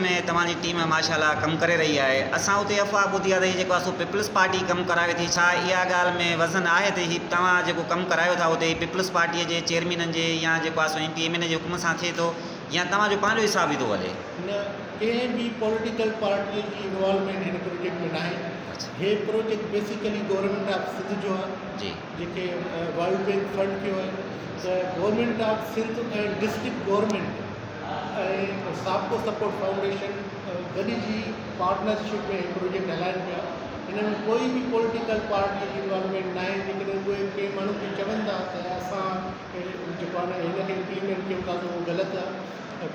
۾ توهان جي ٽيم ماشاء الله ڪم ڪري رهي آهي اسان اتي افواهه ٻڌي آهي ته هي جيڪو آهي سو پيپلز پارٽي ڪم ڪرائي ٿي ڇا اها ڳالهه ۾ وزن آهي ته هي توهان جيڪو ڪم ڪرايو ٿا اتي پيپلز پارٽيء جي چيئرمينن جي يا جيڪو آهي سو M P M N A جي حڪم سان ٿئي ٿو يا توهان جو پنهنجو حساب ئي ٿو هلي؟ نه ڪنهن به پوليٽيڪل پارٽيء جي انوالومينٽ هن پروجيڪٽ ۾ ناهي. هي project basically government of Sindh جو آهي جيڪي ورلڊ بينڪ فنڊ ڪيو آهي ته government of Sindh ۽ district government ۽ SAPCO support foundation گڏجي پارٽنرشپ ۾ هي پروجيڪٽ هلائن پيا. هن ۾ ڪوئي به پوليٽيڪل پارٽيء جي انوالومينٽ ناهي. جيڪڏهن اهي ڪنهن ماڻهو کي چون ٿا ته اسان جيڪو آهي نه هن کي امپليمينٽ ڪيون ٿا ته اهو غلط آهي.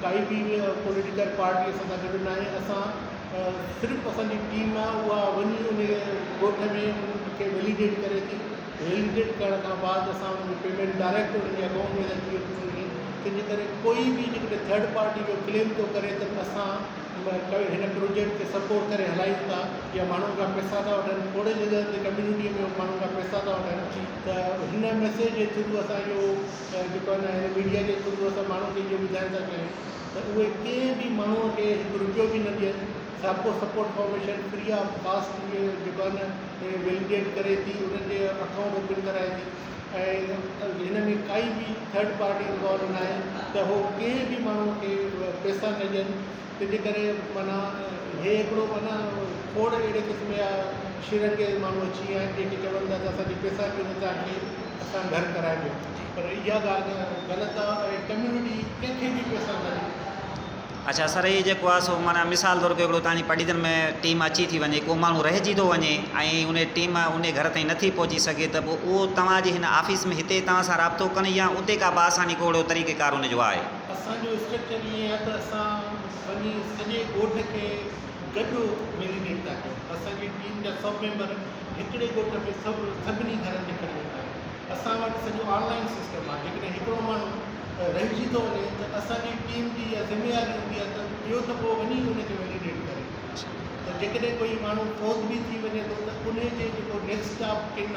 ڪائي به پوليٽيڪل پارٽي اسان سان گڏ ناهي اسان صرف اسان جي ٽيم آهي اها وڃي ان ڳوٺ ۾ ان کي ويليڊيٽ ڪري ٿي ويليڊيٽ ڪرڻ کان بعد اسان ان جي پيمينٽ ڊائريڪٽ انهن جي اڪائونٽ ۾ ٿا ڏيون تنهن جي ڪري ڪوئي به جيڪڏهن ٿرڊ پارٽي جو ڪليم ٿو ڪري ته اسان هن پروجيڪٽ کي سپورٽ ڪري هلايون ٿا يا ماڻهن کان پئسا ٿا وٺن کوڙ جڳهن تي ڪميونٽي ۾ ماڻهن کان پئسا ٿا وٺن ته هن ميسيج جي ٿرو اسان اهو جيڪو آهي نه هن ميڊيا جي ٿرو اسان ماڻهن کي اهو ٻڌائڻ ٿا چاهيون ته اهي ڪنهن به ماڻهوء کي هڪ رپيو به نه ڏين. SAPCO support foundation free of cost اهي جيڪو آهي نه اهي ويليڊيٽ ڪري ٿي انهن جي اڪائونٽ اوپن ڪرائي ٿي ۽ هن ۾ ڪائي به ٿرڊ پارٽي انوالو نه آهي ته هو ڪنهن به ماڻهوء کي پئسا نه ڏين. تنهنجي ڪري معنيٰ هي هڪڙو معنيٰ کوڙ اهڙي قسم جا شرنگيز ماڻهو اچي ويا آهن جيڪي چون ٿا ته اسان کي پئسا ڏيو ته توهان کي اسان گهر ڪرائي ڏيون پر اها ڳالهه غلط آهي ۽ ڪميونٽي ڪنهن کي به پئسا نه ڏي. اڇا سر هي جيڪو آهي سو معنيٰ مثال طور ڪو هڪڙو توهان جي پڊيدن ۾ ٽيم اچي ٿي وڃي ڪو ماڻهو رهجي ٿو وڃي ۽ ان ٽيم ان گهر تائين نٿي پهچي سگهي ته پوء اهو توهان جي هن آفيس ۾ هتي توهان سان رابطو ڪن يا اتي ڪا باآساني ڪو اهڙو طريقي ڪار ان جو آهي. اسان جو اسٽرڪچر ائين آهي ته اسان وڃي سڄي ڳوٺ کي گڏ ويليڊيٽ ٿا ڪيون. اسان جي ٽيم جا سڀ ميمبر هڪڙي ڳوٺ ۾ سڀ سڀني گهرن تي کڻي ويندا آهن. اسان وٽ سڄو آن لائن سسٽم آهي. جيڪڏهن هڪڙو ماڻهو رهجي ٿو وڃي ته اسان جي ٽيم جي اها ذميواري هوندي آهي ته ٻيو دفعو وڃي ان کي ويليڊيٽ ڪري. ته جيڪڏهن ڪوئي ماڻهو فوت به ٿي وڃي ٿو ته انهي جي جيڪو نيڪسٽ آف ڪن.